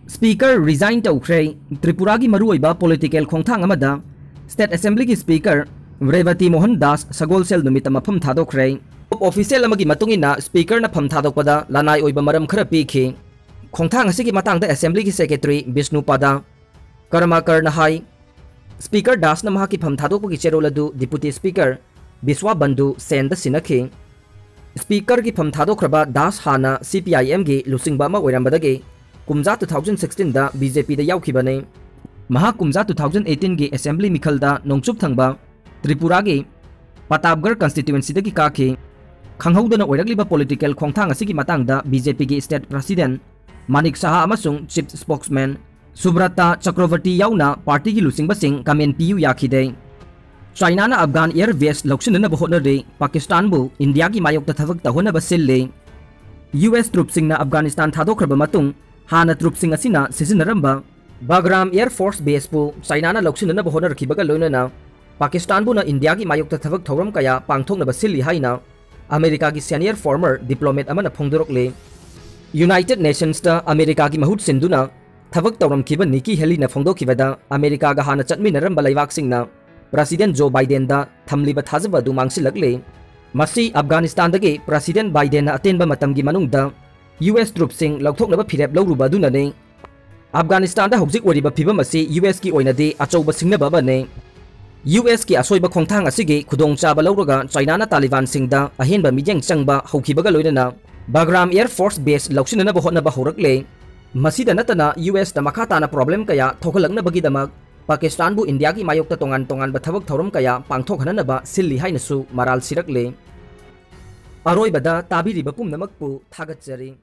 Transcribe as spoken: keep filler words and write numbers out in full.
Speaker resign ꯇꯧꯈ꯭ꯔꯦ꯫ ꯇ꯭ꯔꯤꯄꯨꯔꯥꯒꯤ ꯃꯔꯨꯑꯣꯏꯕ political ꯈꯣꯡꯊꯥꯡ ꯑꯃꯗ State Assemblyꯒꯤ Speaker ꯔꯦꯕꯇꯤ ꯃꯣꯍꯟ ꯗꯥꯁ ꯁꯒꯣꯜꯁꯦꯜ ꯅꯨꯃꯤꯠꯇ ꯃꯐꯝ ꯊꯥꯗꯣꯛꯈ꯭ꯔꯦ꯫ Official ꯑꯃꯒꯤ ꯃꯇꯨꯡ ꯏꯟꯅ Speakerꯅ ꯐꯝ ꯊꯥꯗꯣꯛꯄꯗ ꯂꯅꯥꯏ ꯑꯣꯏꯕ ꯃꯔꯝ ꯈꯔ ꯄꯤꯈꯤ꯫ ꯈꯣꯡꯊꯥꯡ ꯑꯁꯤꯒꯤ ꯃꯇꯥꯡꯗ Assemblyꯒꯤ Secretary ꯕꯤꯁꯅꯨꯄꯥꯗ ꯀꯔꯃꯥꯀꯔꯅ ꯍꯥꯏ, Speaker ꯗꯥꯁꯅ ꯃꯍꯥꯛꯀꯤ ꯐꯝ ꯊꯥꯗꯣꯛꯄꯒꯤ ꯆꯦꯔꯣꯜ ꯑꯗꯨ Deputy Speaker ꯕꯤꯁ꯭ꯋꯥ ꯕꯟꯙꯨ ꯁꯦꯟꯗ ꯁꯤꯟꯅꯈꯤ꯫ Speakerꯒꯤ ꯐꯝ ꯊꯥꯗꯣꯛꯈ꯭ꯔꯕ ꯗꯥꯁ ꯍꯥꯟꯅ CPIMꯒꯤ ꯂꯨꯆꯤꯡꯕ ꯑꯃ ꯑꯣꯏꯔꯝꯕꯗꯒꯤ ꯀꯨꯝꯖꯥ two thousand sixteenꯗ BJPꯗ ꯌꯥꯎꯈꯤꯕꯅꯤ꯫ ꯃꯍꯥꯛ ꯀꯨꯝꯖꯥ two thousand eighteenꯒꯤ Assembly ꯃꯤꯈꯜꯗ ꯅꯣꯡꯆꯨꯞ ꯊꯪꯕ ꯇ꯭ꯔꯤꯄꯨꯔꯥꯒꯤ ꯄꯇꯥꯞꯒꯔ constituencyꯗꯒꯤ ꯀꯥꯈꯤ꯫ ꯈꯪꯍꯧꯗꯅ ꯑꯣꯏꯔꯛꯂꯤꯕ political ꯈꯣꯡꯊꯥꯡ ꯑꯁꯤꯒꯤ ꯃꯇꯥꯡꯗ BJPꯒꯤ State President ꯃꯥꯅꯤꯛ ꯁꯍꯥ ꯑꯃꯁꯨꯡ Chief Spokesman ꯁꯨꯕ꯭ꯔꯇꯥ ꯆꯀ꯭ꯔꯕꯔꯇꯤ ꯌꯥꯎꯅ partyꯒꯤ ꯂꯨꯆꯤꯡꯕꯁꯤꯡ comment ꯄꯤꯌꯨ ꯌꯥꯈꯤꯗꯦ꯫ ꯆꯥꯏꯅꯥꯅ Afghan air base ꯂꯧꯁꯤꯟꯅꯅꯕ ꯍꯣꯠꯅꯔꯤ꯫ ꯄꯥꯀꯤꯁꯇꯥꯟꯕꯨ ꯏꯟꯗꯤꯌꯥꯒꯤ ꯃꯥꯌꯣꯛꯇ ꯊꯕꯛ ꯇꯧꯍꯟꯅꯕ ꯁꯤꯜꯂꯤ꯫ US troops ꯁꯤꯡꯅ ꯑꯐꯒꯥꯅꯤꯁꯇꯥꯟ ꯊꯥꯗꯣꯛꯈ꯭ꯔꯕ ꯃꯇꯨꯡ ꯍꯥꯟꯅ troops ꯁꯤꯡ ꯑꯁꯤꯅ ꯁꯤꯖꯤꯟꯅꯔꯝꯕ ꯕꯒ꯭ꯔꯥꯝ air force base ꯄꯨ ꯆꯥꯏꯅꯥꯅ ꯂꯧꯁꯤꯟꯅꯅꯕ ꯍꯣꯠꯅꯔꯛꯈꯤꯕꯒ ꯂꯣꯏꯅꯅ ꯄꯥꯀꯤꯁꯇꯥꯟꯕꯨꯅ ꯏꯟꯗꯤꯌꯥꯒꯤ ꯃꯥꯌꯣꯛꯇ ꯊꯕꯛ ꯊꯧꯔꯝ ꯀꯌꯥ ꯄꯥꯡꯊꯣꯛꯅꯕ ꯁꯤꯜꯂꯤ ꯍꯥꯏꯅ ꯑꯃꯦꯔꯤꯀꯥꯒꯤ senior former diplomat ꯑꯃꯅ ꯐꯣꯡꯗꯣꯔꯛꯂꯤ꯫ United Nationsꯇ ꯑꯃꯦꯔꯤꯀꯥꯒꯤ ꯃꯍꯨꯠ ꯁꯤꯟꯗꯨꯅ ꯊꯕꯛ ꯇꯧꯔꯝꯈꯤꯕ ꯅꯤꯀꯤ ꯍꯦꯂꯤꯅ ꯐꯣꯡꯗꯣꯛꯈꯤꯕꯗ, ꯑꯃꯦꯔꯤꯀꯥꯒ ꯍꯥꯟꯅ ꯆꯠꯃꯤꯟꯅꯔꯝꯕ ꯂꯩꯕꯥꯛꯁꯤꯡꯅ President ꯖꯣ ꯕꯥꯏꯗꯦꯟꯗ ꯊꯝꯂꯤꯕ ꯊꯥꯖꯕ ꯑꯗꯨ ꯃꯥꯡꯁꯤꯜꯂꯛꯂꯦ꯫ ꯃꯁꯤ ꯑꯐꯒꯥꯅꯤꯁꯇꯥꯟꯗꯒꯤ President ꯕꯥꯏꯗꯦꯟꯅ ꯑꯇꯦꯟꯕ ꯃꯇꯝꯒꯤ ꯃꯅꯨꯡꯗ US troops ꯁꯤꯡ ꯂꯧꯊꯣꯛꯅꯕ ꯐꯤꯔꯦꯞ ꯂꯧꯔꯨꯕ ꯑꯗꯨꯅꯅꯤ꯫ ꯑꯐꯒꯥꯅꯤꯁꯇꯥꯟꯗ ꯍꯧꯖꯤꯛ ꯑꯣꯏꯔꯤꯕ ꯐꯤꯚꯝ ꯑꯁꯤ USꯀꯤ ꯑꯣꯏꯅꯗꯤ ꯑꯆꯧꯕ ꯁꯤꯡꯅꯕ ꯑꯃꯅꯤ꯫ USꯀꯤ ꯑꯁꯣꯏꯕ ꯈꯣꯡꯊꯥꯡ ꯑꯁꯤꯒꯤ ꯈꯨꯗꯣꯡꯆꯥꯕ ꯂꯧꯔꯒ ꯆꯥꯏꯅꯥꯅ ꯇꯥꯂꯤꯕꯥꯟꯁꯤꯡꯗ ꯑꯍꯦꯟꯕ ꯃꯤꯠꯌꯦꯡ ꯆꯪꯕ ꯍꯧꯈꯤꯕꯒ ꯂꯣꯏꯅꯅ ꯕꯒ꯭ꯔꯥꯝ air force base ꯂꯧꯁꯤꯟꯅꯅꯕ ꯍꯣꯠꯅꯕ ꯍꯧꯔꯛꯂꯦ꯫ ꯃꯁꯤꯗ ꯅꯠꯇꯅ USꯇ ꯃꯈꯥ ꯇꯥꯅ problem ꯀꯌꯥ ꯊꯣꯛꯍꯜꯂꯛꯅꯕꯒꯤꯗꯃꯛ ꯄꯥꯀꯤꯁꯇꯥꯟꯕꯨ ꯏꯟꯗꯤꯌꯥꯒꯤ ꯃꯥꯌꯣꯛꯇ ꯇꯣꯉꯥꯟ ꯇꯣꯉꯥꯟꯕ ꯊꯕꯛ ꯊꯧꯔꯝ ꯀꯌꯥ ꯄꯥꯡꯊꯣꯛꯍꯟꯅꯅꯕ ꯁꯤꯜꯂꯤ ꯍꯥꯏꯅꯁꯨ ꯃꯔꯥꯜ ꯁꯤꯔꯛꯂꯦ꯫ ꯑꯔꯣꯏꯕꯗ ꯇꯥꯕꯤꯔꯤꯕ ꯄꯨꯝꯅꯃꯛꯄꯨ ꯊꯥꯒꯠꯆꯔꯤ꯫